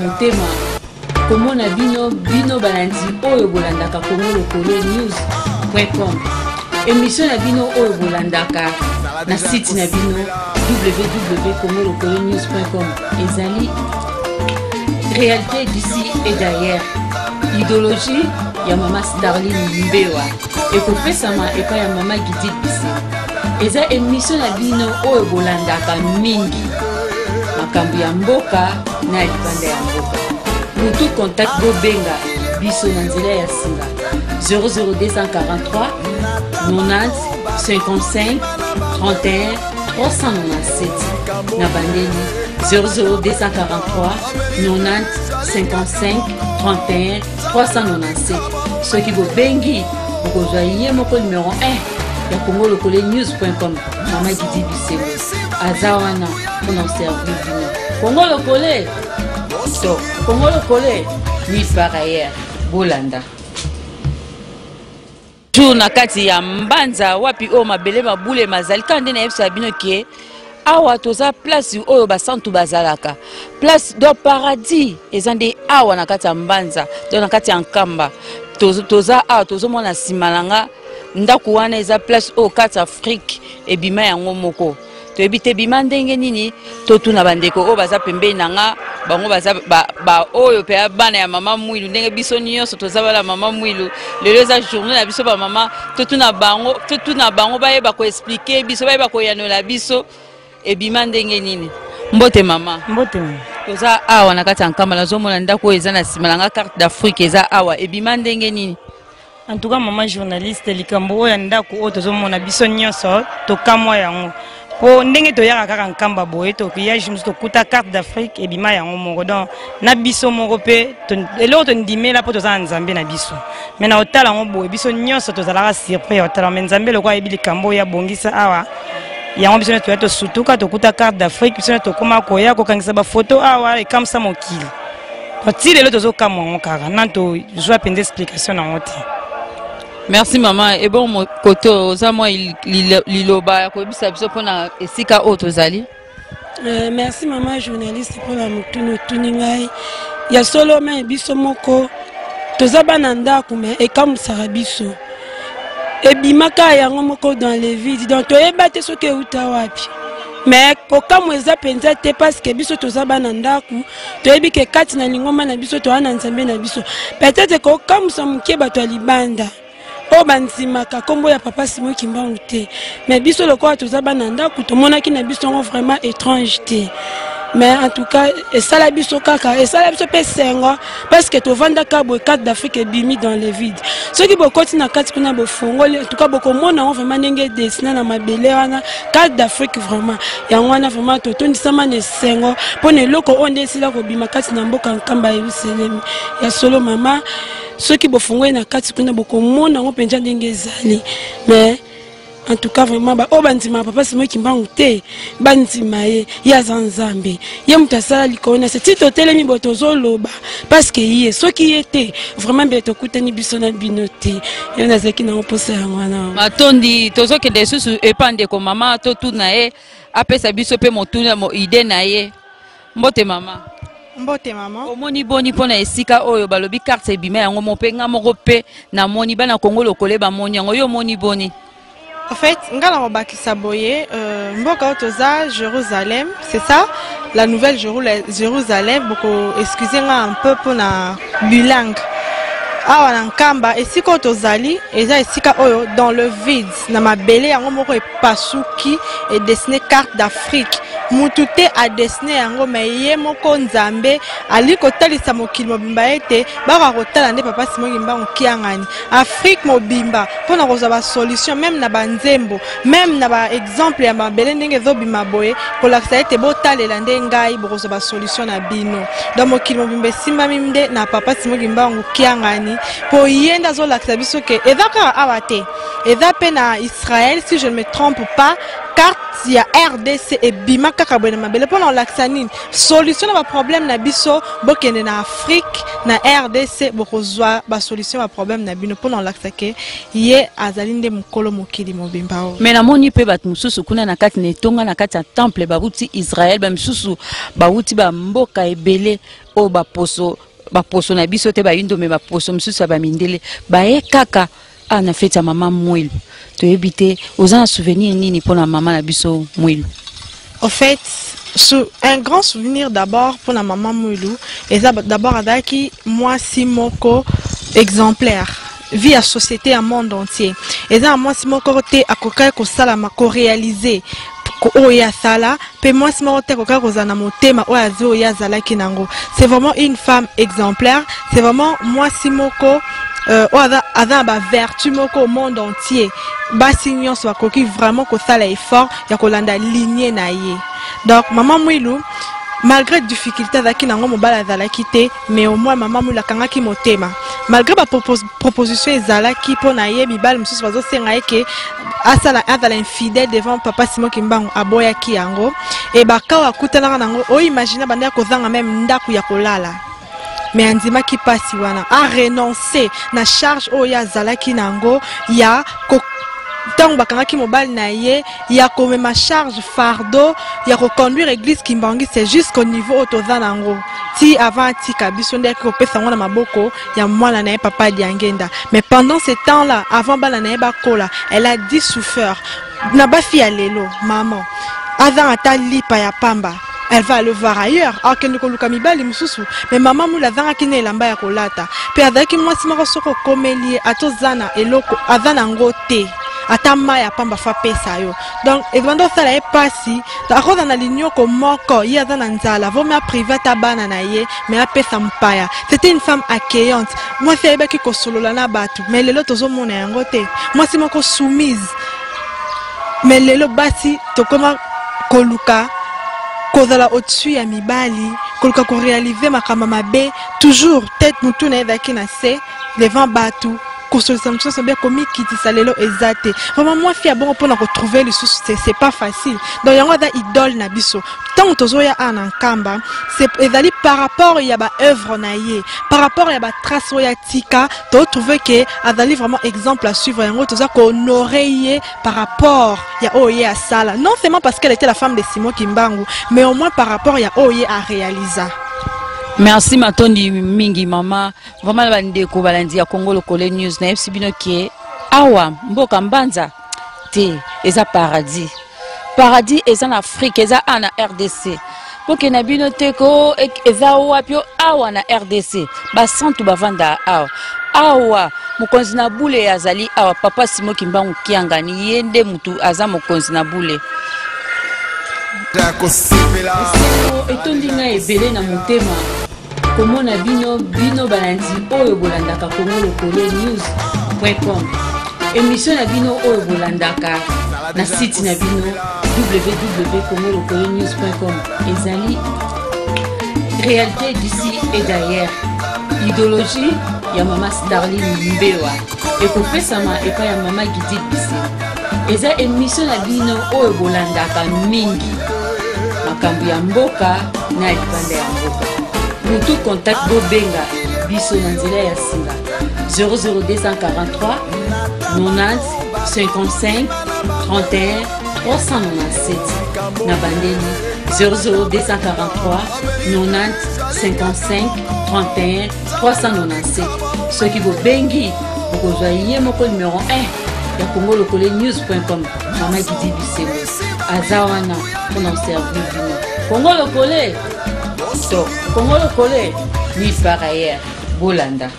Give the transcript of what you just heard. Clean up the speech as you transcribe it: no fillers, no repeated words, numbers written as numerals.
motema komona bino bino balandi oyo bolandaka Congo Lokole News.com emission na bino oyo bolandaka na site na bino www.congolokolenews.com ezali réalité d'ici et d'ailleurs idéologie ya mama Starline Mbewa ekopesama epai ya mama Gidil Bise eza emission na bino oyo bolandaka mingi makambo ya mboka na ya libanda ya mboka mutu contact bobenga biso na nzela ya singa 00243 90 55 31 397 na bandeli 00243 90 55 31 397 soki bobengi bokozwa ye moko numero 1 ya congo lokole news.com mama gidi bisengo aza wana mpona koservir bino congo lokole to congo lokole nulle part ailleurs bolanda jour na kati ya mbanza wapi oyo mabele mabule mazali kaka nde nayebisaka bino ke awa toza place oyo basantu bazalaka place do paradis eza nde awa na kati ya mbanza to na kati ya nkamba toza awa tozomona nsima na nga ndako wana eza place oyo kati afrique ebima yango moko toyebi te bima ndenge nini totuna bandeko oyo baza pembeni na nga bango baza baoyo ba mpe bana ya mama mwilu ndenge biso nyonso toza bana mama mwilu lelo eza journée na biso bamama totuna bango totuna bango bayeba koexplike biso bayeba koyanola biso ebima ndenge nini mbote mama mbote toza awa na kati ya nkamba nazomona ndako oyo eza na nsima na nga carte d'afrique eza awa ebima ndenge nini En tout cas maman journaliste likambo oyo ya ndako oyo tozomona biso nyonso tokamwa yango mpo ndenge toyaka kaka nkamba boye toya mosusu tokuta carte d'afrique ebima yango moko donc na biso moko mpe eloko tondimela mpo toza na nzambe na biso me na kotala yango boye biso nyonso tozalaka surpris ya kotala me nzambe lokola ayebi likambo oyo abongisa awa yango biso nyonso toya tosutuka tokuta carte d'afrique biso nyonso tokoma koya kokangisa bafoto awa ekamwisa mokili ti lelo tozokamwa yango kaka na tozwa mpenza explication na yango te merci mama ebongo kote oza mwa liloba ya koyebisa biso mpona esika oyo tozali euh, merci mama journaliste mpona motuni otuni ngai ya solo me biso moko toza bana ndako me ekamwisaka biso ebimaka yango moko dans le vide donc toyeba te soki euta wapi me kokamwa eza mpenza te parceke biso toza bana ndako toyebi ke kati na lingomba na biso toza na nzambe na biso peut-être kokamwisa moke bato ya libanda oyo bandimaka nkombo ya papa simon kimbangu te mais biso lokola toza bana ndako tomonaki na biso yango vraiment étrange te mais en tout cas esala biso kaka esala biso mpe esengo parce que tovandaka boye carte d'afrique ebimi dans le vide soki bokoti na kati kuna bofongoli en tout cas bokomona yango vraiment ndenge edesina na mabele wana carte d'afrique vraiment yango wana vraiment totondisama na esengo mpo na eloko oyo nde esila kobima kati na mboka nkamba ya yerusalemi ya solo mama soki bofongoli na kati kuna bokomona yango mpenza ndenge ezali mais en tout cas vraiment baoyo bandimaka papa simon kimbangu te bandima ye ye aza nzambe ye moto asala likolo na se ti totelemi boye tozoloba parceke ye soki ye te vraiment mbele tokutani biso na bino te yo nazalaki nango mposa yango wana matondi tozokende lisusu epa ndeko mama totuna ye apesa biso mpe motuna ide na ye mbote mama mbote mama omoni boni mpo na esika oyo balobi carte ebima yango mo mpe nga moko mpe namoni bana kongo lokole bamoni yango yo omoni boni En fait, nga na kobakisa boye euh, mboka oyo toza Jérusalem, c'est ça la nouvelle Jérusalem boko excusez nga un peu mpona bilingue awa na nkamba esika oyo tozali eza esika oyo dans le vide na mabele yango moko epasuki edessine carte d'afrique mutu te adessine yango me ye moko nzambe ali kotalisa mokili mobimba ete bakoka kotala nde papa simon kimbangu kiangani afrique mobimba mpo na kozwa basolution meme na banzembo meme na baexemple ya mabele ndenge ezobima boye kolakisa ete botalela nde ngai bokozwa basolution na bino donc mokili mobimba esimbami nde na papa simon kimbangu kiangani mpo ye nde azolakisa biso ke eza kaka awa te eza mpe na israel si je ne me trompe pas. Carte ya RDC ebima kaka boye na mabele mpona kolakisa nini? Solution na baproblème na biso. Bokende na Afrique, na RDC, bokozwa basolution ya baproblème na bino, mpona kolakisa ke ye azali nde mokolo mokili mobimba oyo. Me namoni mpe bato mosusu kuna na kati na etonga, na kati ya temple, bawuti Israel, bamisusu bawuti bamboka ebele oyo baposo na biso te, bayindo, me baposo mosusu ya bamindele baye kaka a na feti ya mama Mwilu. Toyebi te oza na souvenir nini mpona mama na biso Mwilu? Au fait, un grand souvenir d'abord pour la maman Mwilu, et ça d'abord azalaki mwasi moko exemplaire vie ya société ya monde entier. Eza na mwasi moko te akokaki kosalama koréaliser oyo ye asala, mpe mwasi moko te akokaki kozala na motema oyo azwi oyo ye azalaki nango. C'est vraiment une femme exemplaire, c'est vraiment mwasi moko oyo aza na bavertu moko au monde entier. Basi nyonso bakoki vraiment kosala effort ya kolanda lignée na ye. Donc mama Mwilu, malgré difficulté azalaki nango, mobali azalaki te, mais au moins mama Mwilu akangaki motema malgré baproposition ezalaki mpo na ye. Mibali mosusu bazosenga ye ke asala, azala infidèle devant papa Simon Kimbangu, aboyaki yango. E bakawa akutanaka nango, oimagine bandaki kozanga même ndako ya kolala, mais andimaki mpasi wana, arenonce na charge oyo ye azalaki nango ya ntango bakangaki mobali na ye, ya komema charge, fardeau ya koconduire église kimbanguiste jusqu'au niveau oyo toza nango ti avant atika biso, nde ayaki kopesa yango na maboko ya mwana na ye, papa Diangenda. Mais pendant ce temps là, avant bana na ye bakola, elle a dit souffert. Na bafi ya lelo, maman aza ata lipa ya pamba, elle va aller voir ailleurs, akende koluka mibali mosusu. Mais mama Mwilu azangaki na elamba ya kolata, mpe azalaki mwasi moko soki okomeli ye, ata oza na eloko, aza nango te, ata mai ya pamba fa apesa yo. Donc ebanda osala ye mpasi, akoza na linyoko moko, ye aza na nzala, vomi aprive ata bana na ye, mais apesa mopaya. C'était une femme accueillante, mwasi ayebaki kosolola na bato, mais lelo tozomona yango te. Mwasi moko soumise, mais lelo basi tokoma koluka kozala au-dessus ya mibali, koluka koréaliser makambo mabe. Toujours tête, motu na ye ezalaki na se devant bato, kosolisa motu nyonso bien, komikitisa. Lelo eza te. Vraiment, mwasi ya bongo, mpona kotrouver lisusu, c'est pas facile. Donc yango aza idole na biso. Ntango tozoya awa na Nkamba, ezali par rapport ya baœuvre na ye, par rapport ya batrace oyo atika. Totrouve ke azali vraiment exemple à suivre. Yango toza kohonorer ye par rapport ya oyo ye asala, non seulement parce qu'elle était la femme de Simon Kimbangu, mais au moins par rapport ya oyo ye aréalisa. Merci, matondi mingi mama. Vraiment, na bandeko balandi ya Congo Lokole News, nayebisi bino ke awa mboka Mbanza te, eza paradis. Paradis eza na Afrique, eza a na RDC. Bokende na bino te ko eza wapi o awa na RDC. Basantu bavanda awa. Awa mokonzi na bule azali awa, papa Simo Kimbangu Kiangani, ye nde mutu aza mokonzi na bule. Esengo etondi ngai ebele na motema komona bino, bino balandi oyo bolandaka Congo Lokole News com, émission na bino oyo bolandaka na site na bino www congolokolenews com. Ezali réalité d'ici et d'ailleurs, idéologie ya mama Starline Mbewa ekopesama epai ya mama Gidit Biselo. Eza émission na bino oyo bolandaka mingi, makambo ya mboka na ya libanda ya mboka. Mutu contact, bobenga biso na nzela ya singa 00243 90 55 31 397. Na bandeli 00243 90 55 31 397. Soki bobengi, bokozwa ye moko numero 1 ya Congo Lokole News.com, mama Gidi Bisengo aza wana mpona koservir bino. Congo Lokole to Congo Lokole nulle part ailleurs, bolanda.